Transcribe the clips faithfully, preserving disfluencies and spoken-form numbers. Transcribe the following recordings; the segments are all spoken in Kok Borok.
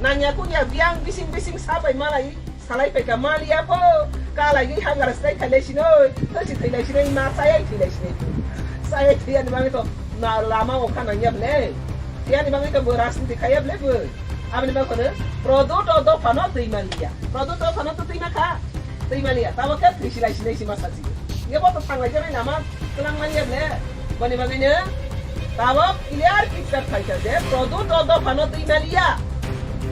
Nangya kunya biyang bising bising sabai malai salai paika maliya pho. Kalai gwi hangar stai khailai sinoi, thasi thailai sinoi, ma sayai thailai sinoi. Sayai thaiya ni bagwi to na lama o kha nangya ble. Tiyani bagwi to bo rajniti khaiya ble bo. Aboni bagwi kono product o dopha no twi maliya. Product o dopha no to twi ma kha. Twi maliya. Tamo khe thwi silai sinai sima sachi. Ye bo to thanglai jani lama tlang maliya ble. Boni bagwi no tamo clear picture khaikha je product o dopha no twi maliya.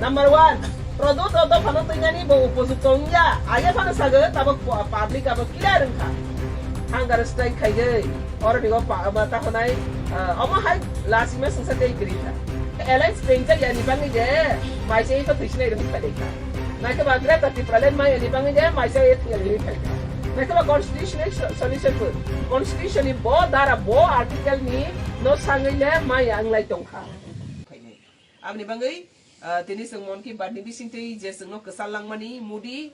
Number one, product o dopha no twi nani bo upojukto wngya. Aye phano sago tamo pu-, public abo clear wngkha. Hunger strike khaigwi. Oro ni bo pa-, ba ta khonai, ah, omo hai last ima sungsa tei kwrwi kha. Alliance pengjak yani bangwi je, maisa ito twi sinai rwngwi kha dei kha. Naikhe ba Greater Tipraland mai yani bangwi je, maisa ito twi rwngwi kha. Naikhe ba constitution ni so-, solution bo. Constitution ni bo dara bo article ni no sangwi le mai ang lai tong kha. Aboni bangwi, ah, tini chwng Mon Ki Baat ni bisingtwi je chwngno kwchal langmani Modi,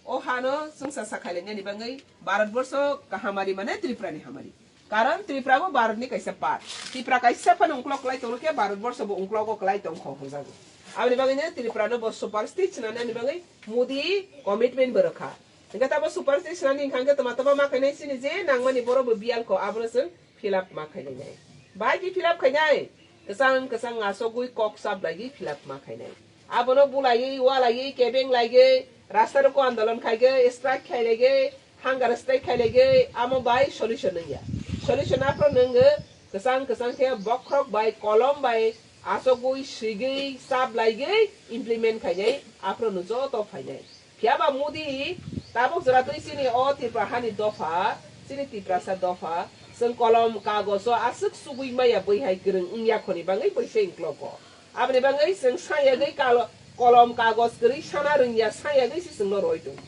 o hano chwngsa sakhailainyani bangwi Bharat borsho kahamari mane Tripura ni hamari. Karon Tripura bo Bharat ni kaisa part. Tripura kaisa phano ungklok kwlai tongkhe Bharat borsho bo ungklogo kwlai tongkho hwnjago. Aboni bagwino Tripura no bo super state swnamnani bagwi Modi commitment bo rwkha. Hwnkhe tamo super state swnamni hwnkhe tama tama ma khainai chini je nangmani borok bo biyal kho abono chwng fill up ma khainai. Bai di fill up khainai. Kwchang kwchang asogwi kok chap laigwi fill up ma khainai. Abono bulaiwi, walaiwi, kebeng laigwi, rasta roko andolon khaigwi, strike khailaigwi, hunger strike khailaigwi, amo bai solution wngya. Solution aphro nwngo kwchang kwchang khe bokhorok bai, kolom bai, asogwi, swigwi, chap laigwi implement khainai, aphro no joto phainai. Phiya ba Modi tabuk jora twi chini o Tripura hani dopha, chini Tiprasa dopha, chwng kolom kagojo aswk sugwi maya bwihai kwrwng wngya khoni bagwi bwse wngklogo. Aboni bagwi chwng sayagwi kalo-, kolom kagoj kwrwi sana rwngya, sayagwi se chwngno roi tongo.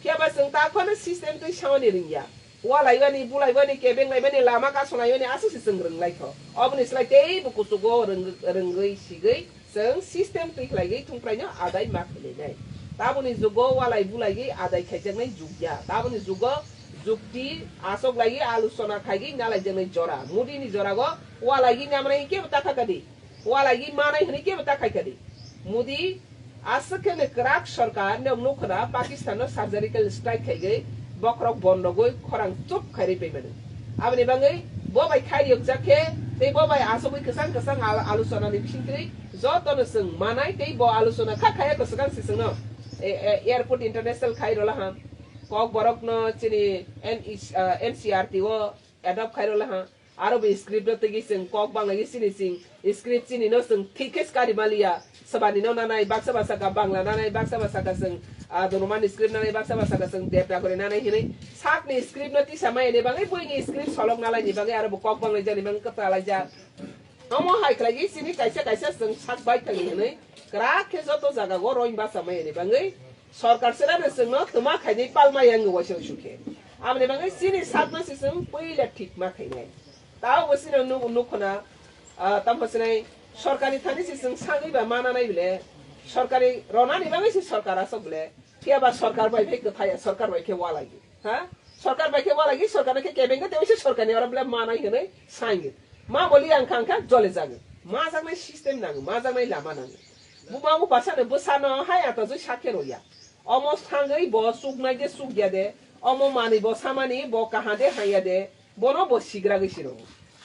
Phiya ba chwng ta phano system twi samani rwngya. Walaibani, bulaibani, kebeng laibani, lama kasonlaibani aswk se chwng rwnglaikho. Oboni slai teibo kuchugo rwng-, rwngwi sigwi chwng system twi khlaigwi thungpraino adai ma khwlainai. Taboni jugo walai bulaiwi adai khaijaknai jukya. Taboni jugo jukti achoklaigwi aluchona khaigwi nalaijaknai jora. Modi ni jorago walaigwi namnai kebo ta kha kadi. Walaigwi manai hwnwi kebo ta khai kadi. Modi aswk khe kwrak sorkar nok nukhwna Pakistan no surgical strike khaigwi bokhorok bondogwi khorang chup khairwi paimani. Aboni bagwi bo bai khai yokjak khe tei bo bai asogwi kwchang kwchang al-, aluchona ni bisingtwi jotono chwng manai tei bo aluchona kha khaya kwswkang se chwngno, e, e, airport international khai rola ham. Kok borok no chini N E C, ah, N C R T o adopt khai rola ham. Aro bo script no tigi chwng kok banglaigwi chini chwng script chini no chwng thik khe skari maliya. Sabani no nanai, baksa baksa ka Bangla nanai, baksa baksa ka chwng, ah, Donorman script nanai, baksa baksa ka chwng Devanagari nanai hinwi sakni script no tisa maya ni bagwi buini script solok nalai ni bagwi aro bo kok banglai jani bagwi kwta laijak. Omo hai khlaigwi chini kaisa kaisa chwng sak bai thangwi hinwi kwrak khe joto jaga o roin basa maya ni bagwi sorkar sera no chwngno twma khainwi palma yang waisa sukhe. Aboni bagwi chini sakno se chwng puila thik ma khainai. Tao bo chini nuk-, nukhona, ah, tamo sinai sorkar ni thani se chwng sagwi ba mana nai bile. Sorkar ni rona ni bagwi se sorkar asok bile. Phiya ba sorkar bai phai kwthaya, sorkar bai khe walai. Ha? Sorkar bai khe walai, sorkar bai khe kebeng khe tei se sorkar ni oro bile manai hinwi sangi. Ma boli ang khang kha jole jagwi. Ma jaknai system nango, ma jaknai lama nango. Buma bupha sano bwsano hai ato joi sakhe roya. Omo sangwi bo chuknai de chukya de, omo manwi bo samani bo kaha de haya de, bono bo sigragwi siro.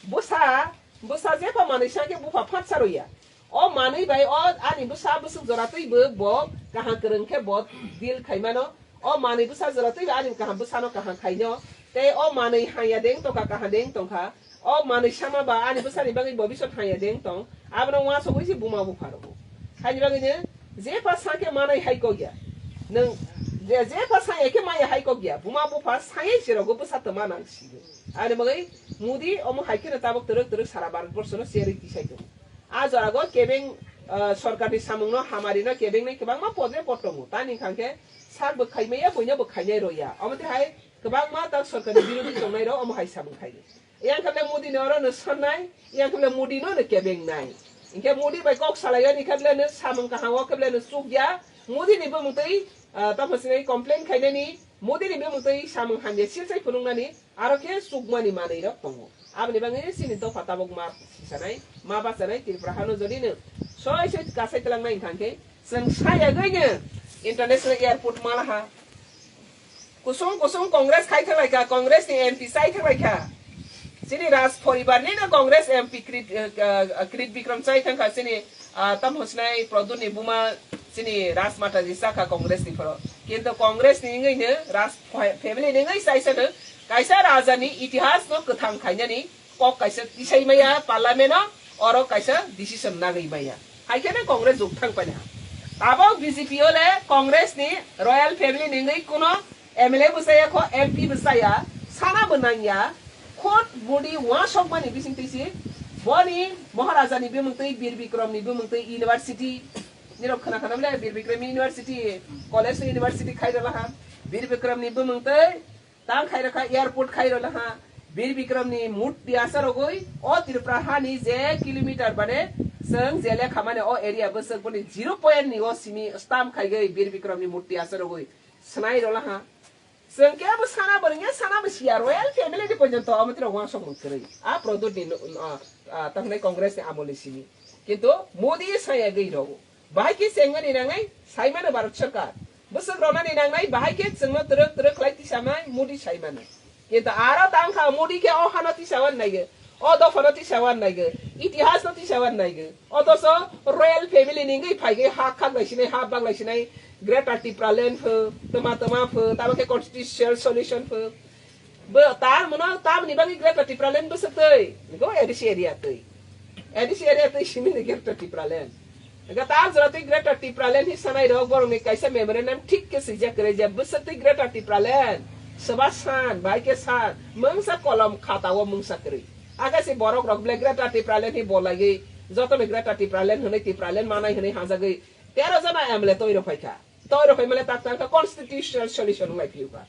Bwsa, bwsa jepha manwi sakhe bupha phatsa roya. O manwi bai o ani bwsa bwswk jora twi bo, bo kaham kwrwng khe bo deal khai mano. O manwi bwsa jora twi ani kaham bwsano kaham khaino. Tei o manwi haya deng tongkha, kaham deng tongkha. O manwi sama ba ani bwsani bagwi bobisot haya deng tong. Abono uansugwi se buma bupha rwgo. Haini bagwi no jepha sakhe manai hai kok ya. Nwng je, jepha saya khe maya hai kok ya. Buma bupha sayai se rogo bwsa twma nang sigo. Ani bagwi Modi omo hai kheno tabuk twrwk twrwk sara Bharat borsho no cherwi tisai tongo. A jora go kebeng, ah, sorkar ni samung no hamari no kebeng nai kwbangma podre pod tongo. Tani hwnkha khe sak bo khai maya, buino bo khainai roya. Omo twi hai kwbangma tak sorkar ni birodhi tongnai rok omo hai samung khai. Yang kable Modi no oro no sonnai, yang kable Modi no no kebeng nai. Hingke Modi bai kok salai ani kable no samung kaham o kable no chukya. Modi ni bumung twi, ah, tamo sinai complain khainani, Modi ni bumung twi samung hamya silsai phunuknani, aro khe chukmani manwi rok tongo. Aboni bagwi chini dopha tabuk ma sisanai, ma bachanai Tripura hano jodi no soi soi kasai twlangnai hwnkha khe Chwng sayagwino international airport malaha. Kusung kusung Congress khai thanglaikha, Congress ni M P chai thanglaikha. Chini Raj poribar ni no Congress M P Krit, eh, eh, Krit Bikram chai thangkha chini, ah, tam hosnai Produt ni buma chini Raj Mataji chakha Congress ni phoro. Kintu Congress ni wngwi no Raj fa-, family ni wngwi chaisa no kaisa raja ni itihas no kwthang khainani kok kaisa tisai maya parliament o, oro kaisa decision nagwi maya. Hai kheno Congress juk thang paina. Tabok B J P o le Congress ni royal family ni wngwi kuno M L A bo chaya kho, M P bo chaya, sana bo nangya. Khot body wasok mani bising twi si boni Maharaja ni bumung twi, Bir Bikram ni bumung twi university. Nirok khna khna bole Bir Bikram University, college ni university khai rwla ha. Bir Bikram ni bumung twi tang khai rwkha, airport khai rwla ha. Bir Bikram ni murti asarogwi o Tripura hani je kilometer bane chwng je lekha mane o area bwswk boni zero point ni o simi stamp khaigwi Bir Bikram ni murti asarogwi swnai rwla ha. Chwng kebo sana bo rwngya, sana bo siya, royal family ni porjonto omo tiro wansok mung kwrwi. A Produt ni no-, a, a, tamni Congress ni amol ni simi. Kintu Modi sayagwi rogo. Bahai khe chengmani nangnai, saimano Bharat Sarkar. Bwswk ronani nangnai, bahai khe chwngno twrwk twrwk khlai tisamai, Modi saimano. Kintu aro tangkha Modi khe o hano tisawan naigo, o dophano tisawan naigo, itihasno tisawan naigo. Othocho royal family ni wngwi phaigwi ha khaklai sinai, ha baklai sinai, Greater Tipraland pho, tma tma pho, tamo khe constitutional solution pho. Bo tar mono tamni bagwi Greater Tipraland bwswk twi? Go A D C area twi. A D C area twi simi ni Greater Tipraland. Ga tar jora twi Greater Tipraland hi sanai rok borok ni kaisa memorandum thik khe swijak kwrwi je bwswk twi Greater Tipraland. Swba san, bai khe san, mungsa kolom khata o mungsa kwrwi. Aga se borok rok ble Greater Tipraland hi bolaiwi, joto ni Greater Tipraland hwnwi Tipraland manai hwnwi hajagwi tero jona M L A twi rok phaikha. Twi rok phaimale tak tangkha constitutional solution wng lai phiyokha.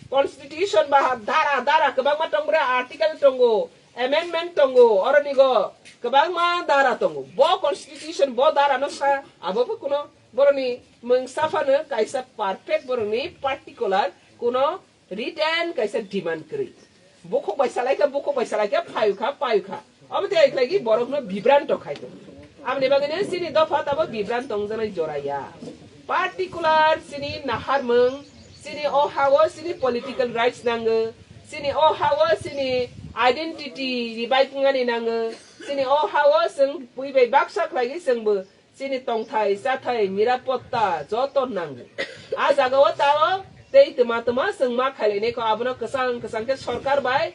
Constitution ba dara, dara kwbangma tong bre, article tongo, amendment tongo, oroni go kwbangma dara tongo. Bo constitution, bo dara no sa, abo bo kuno boroni mungsa phano kaisa perfect boroni particular kuno written kaisa demand kwrwi. Bukhuk bai salaikha, bukhuk bai salaikha, phayukha, phayukha. Omo tei khlaigi borokno bibranto khaito. Aboni bagwino chini dopha tabo bibranto wngjaknai jora ya. Particular chini naharmung, chini o hao chini political rights nango, chini o hao chini identity revive wngani nango, chini o hao chwng bui bai baksa khlaigi chwngbo chini tongthai, chathai, nirapotta joto nango. A jagao tao tei tma tma chwng ma khailainai kho, abono kwchang kwchang khe sorkar bai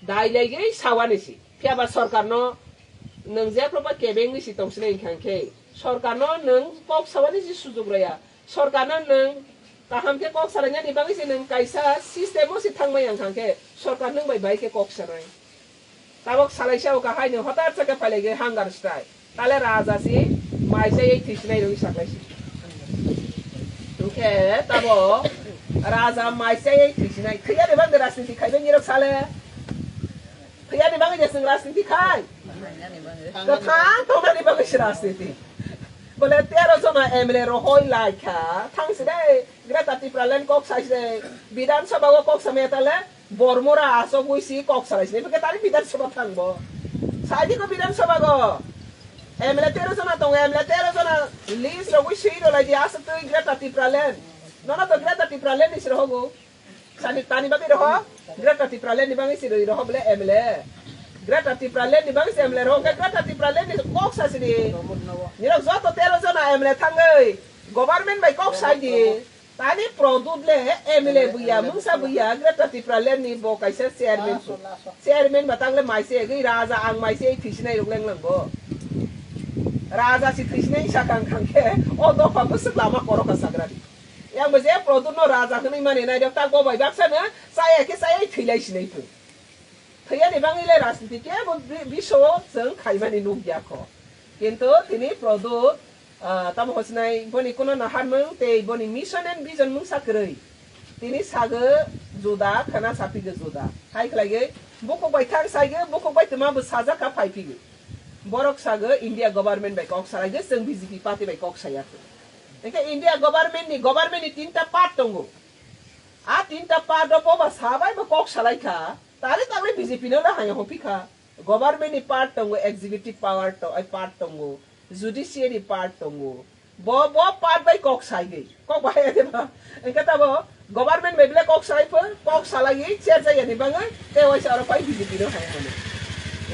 dai laigwi sawani si. Phiya ba sorkarno nwng jephru ba kebengwi si tong sinai wngkha khe, sorkarno nwng kok sawani si sujuk rwya. Sorkarno nwng kaham khe kok salainani bagwi se nwng kaisa system o se thangmai ang kha khe sorkar nwng bai bai khe kok sanai. Tabok salaisa o kahai nwng hotar chakhe phailai khe hunger strike. Tale raja si mai chayai thwisinai rwi saklaisi. Hwnkhe tabo raja mai chayai thwisinai. Thwiyani bagwi rajniti khaibai nirok sale. Thwiyani bagwi je chwng rajniti khai. Kwthang tongnani bagwi se rajniti. Bole tero jona M L A rohoi laikha. Thangsi dai. Greater Tipraland kok sai se, Bidhan Sabha o kok samaya tale, Bormura asok ui si kok salai se, bwkhe tari Bidhan Sabha thang bo. Sai di ko Bidhan Sabha go. M L A tero jona tongo, M L A tero jona list rogwi swi rwlai di, aswk twi Greater Tipraland. Nono to Greater Tipraland ni siro hogo. Sani tani bagwi roho, Greater Tipraland ni bagwi siro roho bole M L A. Greater Tipraland ni bagwi se M L A roho, Greater Tipraland ni kok sa sini. Nirok joto tero jona M L A thangwi. Government bai kok sai di. Tani Produt le M L A buya, mungsa buya, Greater Tipraland ni bo kaisa chairman su. Chairman ba tangle mai se gwi raja ang mai se thwisinai rok leng lang bo. Raja si thwisinai sa kang kang khe o dopha bwswk lama koro ka sagra di. Yang bo je Produt no raja hwnwi mani nai rok ta go bai baksa no chaya khe chaya thwilai sinai tu. Thwiyani bagwi le rajniti kebo bi-, biso chwng khaimani nukya kho. Kintu tini Produt, ah, tamo hochinai boni kuno naharmung tei boni mission and vision mungsa kwrwi. Tini sagwi juda, khana sapigwi juda. Hai khlaigwi bukhuk bai thang saigwi, bukhuk bai twma bo sajak kha phaipigwi. Borok sagwi India government bai kok salaigwi, chwng B J P party bai kok saya kho. Hwnkhe India government ni, government ni tinta part tongo. A tinta part o boba sabai bo kok salai kha. Tari tangwi B J P no la haya hopi kha. Government ni part tongo, executive power to, ai part tongo, judiciary part tongo, Bo, bo part bai kok sai di. Kok bahai ya de ba. Engke tabo government bai bile kok sai pho, kok salai chair jaya ni bangai, te waisa aro pai B J P no hai mani.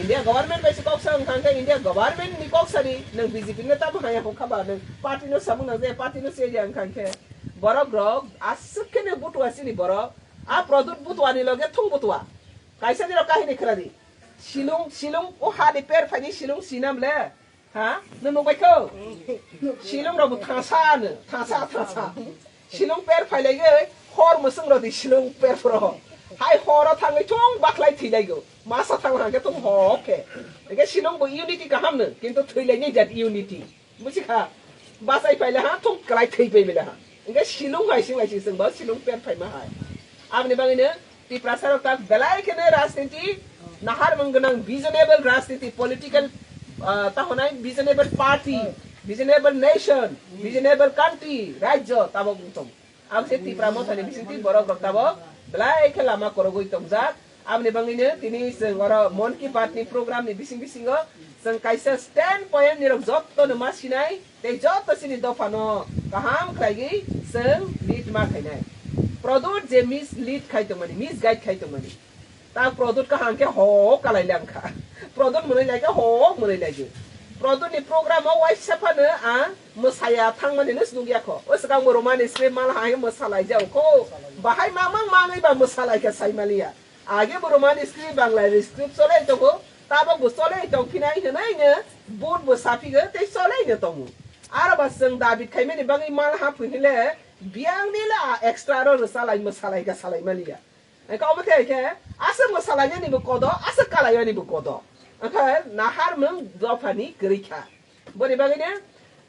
India government bai se kok sa wngkha khe India government ni kok sari, nang B J P no tamo hai hokha ba, nang party no samung nang je, party no se ya wngkha khe. Borok rok aswk khe ne butua sini borok. A Produt butua ni loge thung butua. Kaisa ni rok kahini khwna di. Silung, silung o ha ni per phai ni silung sinam le. Ha? Nung nukbai kho? Silung rok bo thangsa no, thangsa, thangsa. Silung per phai lai ge, hor mwswng rok di silung per phro. Hai horo thangwi thung baklai thwi lai go. Masa thang hang khe thung ho khe. Ege silung bo unity kaham no, kintu thwi lai ni jat unity. Buji kha? Basai phai le ha, thung klai thwi phai bile ha. Ege silung hai sing lai sing sing ba silung per phai ma hai. Aboni bagwi no Tiprasa rok tak belai kheno rajniti nahar mung gwnang, visionable rajniti, political, ah, ta honai visionable party, visionable nation, visionable country, rajyo tabok wng tong. Aboni se Tipra Motha ni bisingtwi borok rok tabok belai khe lama korogwi tongjak. Aboni bagwi no tini chwng oro Mon Ki Baat ni program ni bising bisingo chwng kaisa ten point ni rok jotto no ma sinai. Tei joto chini dophano kaham khlaigwi chwng lead ma khainai. Produt je mislead khai tongmani, misguide khai tongmani. Ta Produt kaham khe ho kalai langkha. Produt mwnwi lai khe ho mwnwi lai di. Produt ni program o waisa phano ang mwsaya thangmani no snukya kho. O swkang bo Roman script mal hai mwsalai jao kho. Bahai mamang manwi ba mwsalai khe sai maliya. Age bo Roman script, Bangla script cholai tongo, tabok bo cholai tong phinai hwnwi no vote bo saphigo tei cholai no tongo. Aro ba chwng David khaimani bagwi mal ha phui hwnle biyang ni la extra ro rwchalai mwsalai ga salai maliya. Engkha omo khe khe aswk mwsalainani bo kodo, aswk kalainani bo kodo. Engkha nahar mung dophani kwrwi kha. Boni bagwi no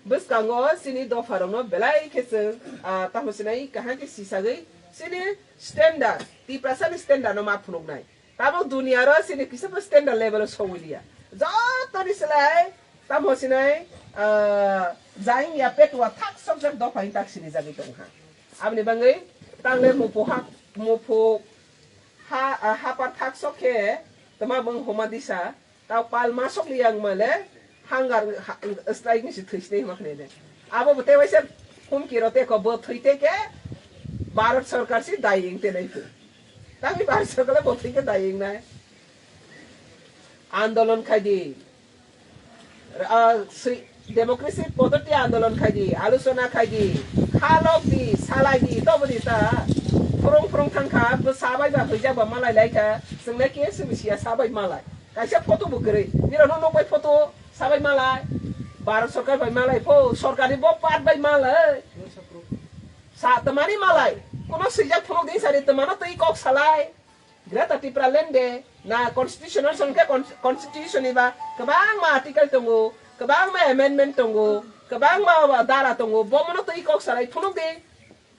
bwskango chini dopha rokno belai khe chwng, ah, tamo sinai kaham khe sisagwi chini standard, Tiprasa ni standard no ma phunuknai. Tabok dunia ro chini kisa bo standard level o sogwi liya. Joto ni slai tamo sinai, ah, jaing ya petwa thak sok jak dopha ni tak sini jagwi tong ha. Aboni bagwi tangle muphu ha, muphu ha, ah, hapar thak sok khe tama bwng homa disa. Tao pal masok li yang male hangar ha-, strike ni si thwi sini hima khne de. Abo bo te waisa humki ro te ko bo thwi te ke Bharat sarkar si daying te nai thwi. Tangni Bharat sarkar le bo thwi ke daying nai. Andolon khai di. Ah, swi-, democracy podotti andolon khai di, aluchona khai di, khalok di, salai di, to bo di ta. Phurung phurung thang kha, bo sabai ba hwijak ba malai lai kha. Chwng le ke simi siya sabai malai. Kaisa photo bo kwrwi. Nirok no nokbai photo, sabai malai. Bharat sarkar bai malai pho, sarkar ni bo part bai malai. Sa tamani malai. Kono swijak phunuk di sari tamano twi kok salai. Greater Tipraland de na constitutional song khe con-, constitution ni ba kwbangma article tongo, kwbangma amendment tongo, kwbangma dara tongo, bomono twi kok salai phunuk di.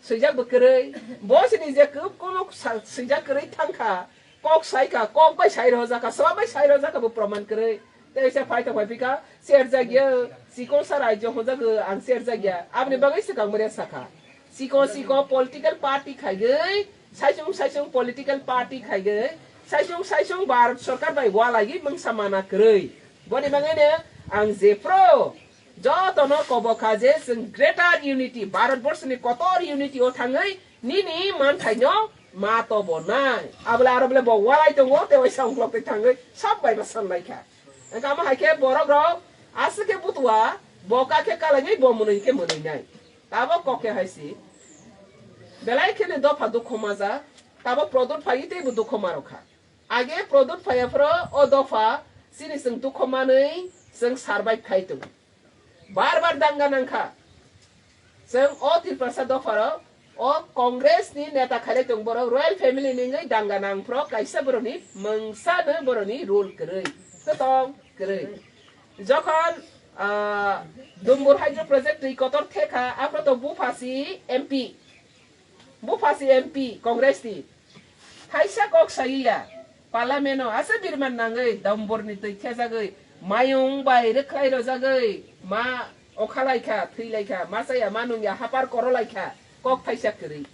Swijak bo kwrwi. Bo sini je kub-, kuno sa-, swijak kwrwi thang kha, kok sai kha, kok bai sai rw jak kha, swbak bai sai rw jak kha, bo proman kwrwi. Tei se phai tong bai phi kha, serjak ya, chikon sa rajyo hwnjak, ang serjak ya. Aboni bagwi swkang mare sakha. Chikon chikon political party khaigwi, saisung saisung political party khaigwi, saisung saisung Bharat sarkar bai walaiwi mungsa mana kwrwi. Boni bagwino ang jephru jotono kobo kha je chwng greater unity, Bharat borso ni kotor unity o thangwi nini manthai no ma tobo nai. Abole aro bole bo walai tongo, tei waisa ungklok tei thangwi sab bai ma san lai kha. Engkha omo hai khe borok rok aswk khe butua, bo ka khe kalainai, bo mwnwi khe mwnwi nai. Tabok kok khe hai si. Belai kheno dopha dukho maja, tabok Prodot phaiwi teibo dukho ma rw kha. Age Prodot phaiya phro o dopha chini chwng dukho manwi chwng survive khai tongo. Bar bar danga nang kha. Chwng o Tiprasa dopharok, o Congress ni neta khailai tong borok, royal family ni wngwi danga nang phro kaisa borokni mungsa no borokni role kwrwi, kwtong kwrwi. Jokhon, ah, Dumbur Hydro Project twi kotor thekha, aphro to bupha si M P. Bupha si M P Congress ni. Thaisa kok sawi ya. Parliament o asa birman nangwi Dumbur ni twi thejagwi mayung bai rwkhlai rwjagwi ma okha lai kha, thwi lai kha, ma chaya, ma nung ya, hapar koro lai kha. Kok thaisa kwrwi.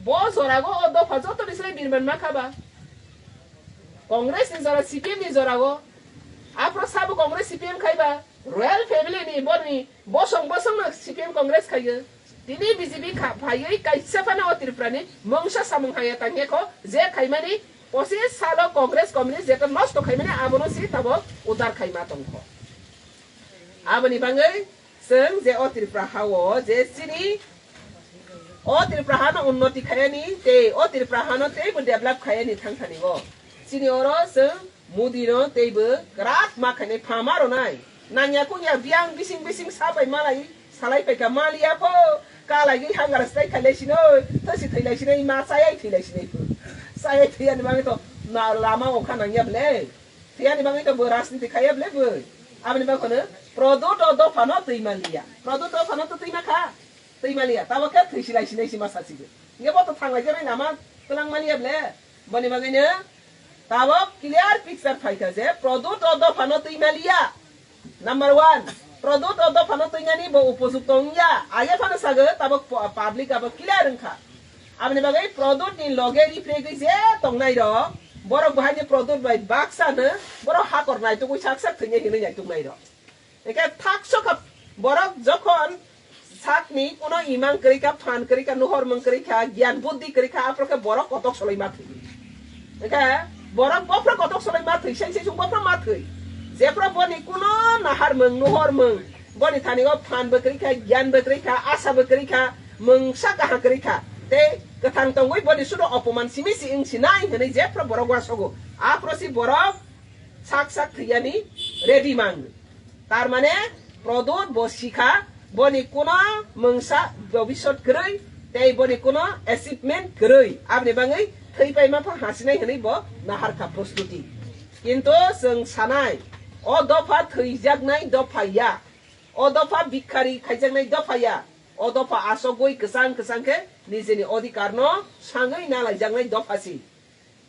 Bo jorago o dopha joto ni slai birman ma kha ba. Congress ni jora, C P M ni jorago. Aphro sabo Congress C P M khai ba. Royal family ni borni bosong bosong no C P M Congress khayo. Tini B J P kha phaiwi kaisa phano o Tripura ni mungsa samung haya tangya kho, je khaimani pochis salo Congress communist jeta nosto khaimani abono si tabok udar khaima tongkho. Aboni bangwi chwng je o Tripura hao je chini o Tripura hano unnoti khayani tei o Tripura hano teibo develop khayani thangthani o. Chini oro chwng Modi no teibo kwrak ma khainai phama ronai. Nangya kungya biyang bising bising sabai malai salai paika maliya pho. Kalai gwi hangar stai khailai sinoi, thasi thailai sinoi, ma chayai thailai sinoi pho. Chayai thaiyani bagwi to na lama okha nangya ble. Thiyani bagwi to bo rajniti khaiya ble bo. Aboni bagwi no Pradyot o dopha no twi manliya. Pradyot dopha no to twi ma kha. Twi manliya. Tabo khe thwi silai sinai sima sasigo. Nge bo to thanglai jani nama tlang manliya ble. Boni bagwi no tabo clear picture phaikha je Pradyot o dopha no twi manliya. Number one, Pradyot o dopha no twi nani bo upojukto wngya. Age phano sago tabo pu-, public abo clear wngkha. Aboni bagwi Pradyot ni loge ripregwi je tongnai rok, borok bahai ni Pradyot bai baksa no, borok hakor naitugwi sak sak thwinai hinwi naituk nai rok. Eke thak sokha borok jokhon sakni kuno imang kwrwi kha, phan kwrwi kha, nuhor mung kwrwi kha, gyan buddhi kwrwi kha, aphro khe borok kotok soloi ma thwi. Eke borok bophro kotok soloi ma thwi, sai sai sung bophro ma thwi. Jephro boni kuno nahar mung, nuhor mung, boni thani o phan bo kwrwi kha, gyan bo kwrwi kha, asa bo kwrwi kha, mungsa kaham kwrwi kha. Tei kwthang tongwi boni sudo opoman simi si wng sinai hwnwi jephro borok wasogo. Aphro si borok sak sak thwiyani ready mang. Tar mane Pradyot bo sikha, boni kuno mungsa bobisot kwrwi, tei boni kuno achievement kwrwi. Aboni bagwi thwi paima pha hasinai hwnwi bo nahar kha prostuti. Kintu chwng sanai, o dopha thwijaknai dopha ya. O dopha bikhari khaijaknai dopha ya. O dopha asogwi kwchang kwchang khe nijeni odhikar no sangwi nalaijaknai dopha si.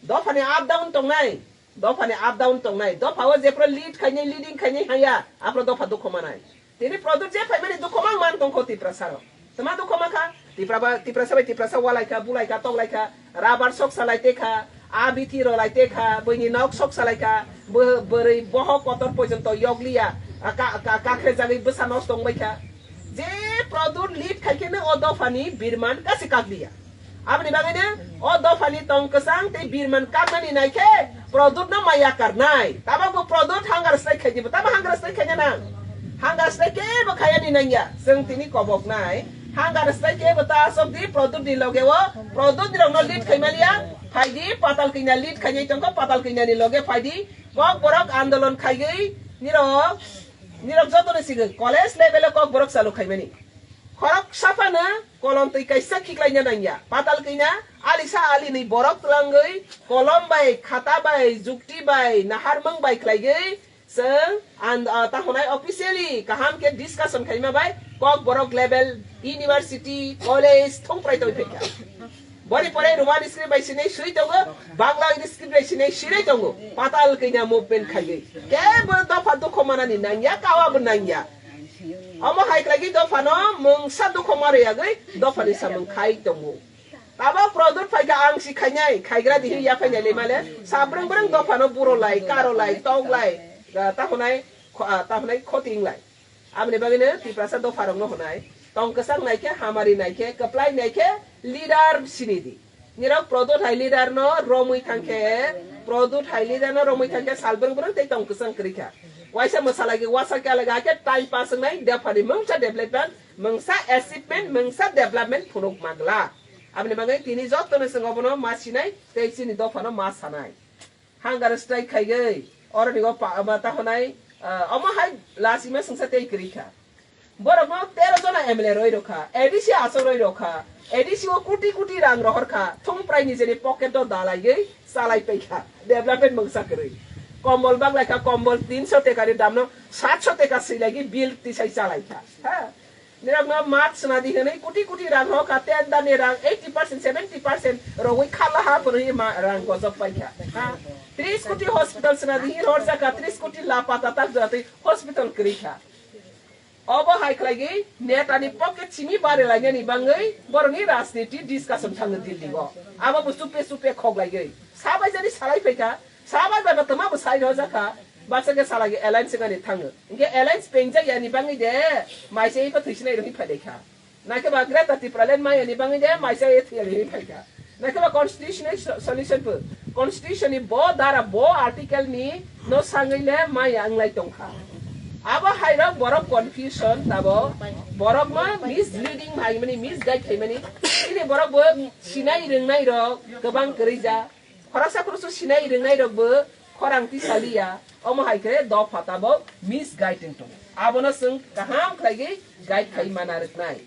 Dophani up down tongnai, dophani up down tongnai, dopha o jephru lead khainai, leading khainai haya, aphro dopha dukho manai. Tini Pradyot je phaimani dukho mang man tongkho Tiprasa rok. Tama dukho mankha? Tipra ba, Tiprasa bai Tiprasa walaikha, bulaikha, toklaikha, rabar sok salai tekha, abiti rolai tekha, buini nok sok salaikha, bo-, bwrwi bohok kotor porjonto yokliya, a ka-, ka-, kakhre jagwi bwsa nosto wngbaikha. Je Pradyot lead khaikhe no o dophani birman kasi kakliya. Aboni bagwi no o dophani tong kwchang tei birman kaknani naikhe Pradyot no maya karnai. Tabok bo Pradyot hangar strike khaidi bo. Tamo hangar strike khaina nang? Hangar strike kebo khayani nangya. Chwng tini kobok nai. Hangar strike kebo ta asok di Pradyot ni loge o. Pradyot ni rok no lead khaimaliya. Phaidi Patal Kanya lead khainai tongkho, Patal Kanya ni loge phaidi. Kok borok andolon khaigwi nirok, nirok joto ni sigwi college level o kok borok chalu khaimani. Khorok saphano kolom twi kaisa khiklaina nangya. Patal kina alisa ali ni borok twlangwi kolom bai, khata bai, jukti bai, naharmung bai khlaigwi chwng and, ah, ta hwnai officially kaham khe discussion khaima bai kok borok level university, college thung prai twi phaikha. Boni pore Roman script bai sinai swi tongo, Bangla script bai sinai sinai tongo. Patal kina movement khaigwi. Kebo dopha dukho manani nangya, kawa bo nangya. Omo hai khlaigwi dophano mungsa dukho marwi yagwi dophani samung khai tongo. Tabo Pradyot phaikha ang si khainai, khaigra dihi ya phainai le male, sabrang brang dophano buro lai, karo lai, tong lai, ah, ta hwnai kho-, ah, ta hwnai khoting lai. Aboni bagwi no Tiprasa dopha rok no hwnai, tong kwchang naikhe, hamari naikhe, kwplai naikhe, leader sini di. Nirok Pradyot hai leader no romwi thangkhe, Pradyot hai leader no romwi thangkhe, salbrang brang tei tong kwchang kwrwi kha. Waisa mwsa lagi, wasa kya lagi, hakhe time pass wngnai, dophani mungsa development, mungsa achievement, mungsa development phunuk mangla. Aboni bagwi tini jotono chwng obono ma sinai tei chini dophano ma sanai. Hunger strike khaigwi, oroni o pa-, ma ta hwnai, ah, omo hai lachima sungsa tei kwrwi kha. Borokno tero jona M L A roi rokha, A D C asok roi rokha, A D C o kuti kuti rang rohor kha, thung prai nijeni pocket o dalaigwi chalai paikha, development mungsa kwrwi. Kombol baglaikha, kombol tinso tekani damno satso teka swilaigwi bill tisai chalaikha. Ha? Nirokno mat swnadi hwnwi kuti kuti rang hokha, tender ni rang eighty percent, seventy percent rogwi khala ha phwrwngwi ma rang gojok paikha. Ha? Tris kuti hospital swnadi hi horjakha, tris kuti lapa tatak jatwi hospital kwrwi kha. Obo hai khlaigwi netani pocket simi bari lainani bangwi borokni rajniti discussion thangwi Delhi o. Abo bo chupe chupe khoklaigwi. Sabai jani salai phaikha, sabai bai ba twma bo sai rwjakha. Baksa khe salagi alliance wngani thango. Hinkhe alliance pengjak yani bangwi de maisa iko thwisinai rwhi phaidai kha. Naikhe ba Greater Tipraland maya ni bangwi de maisa ye thwiya rwhi phaikha. Naikhe ba constitutional so-, solution pho. Constitution ni bo dara bo article ni no sangwi le maya wnglai tongkha. Abo hai rok borok confusion tabo borok ma misleading hai mani misguide hai mani. Ini borok bo sinai rwngnai rok kwbang kwrwi ja. Khoroksa khoroksa sinai rwngnai rok bo khorang tisaliya. Omo hai khe dopha tabo misguide wng tongo. Abono chwng kaham khlaiwi guide khai mana rwknai.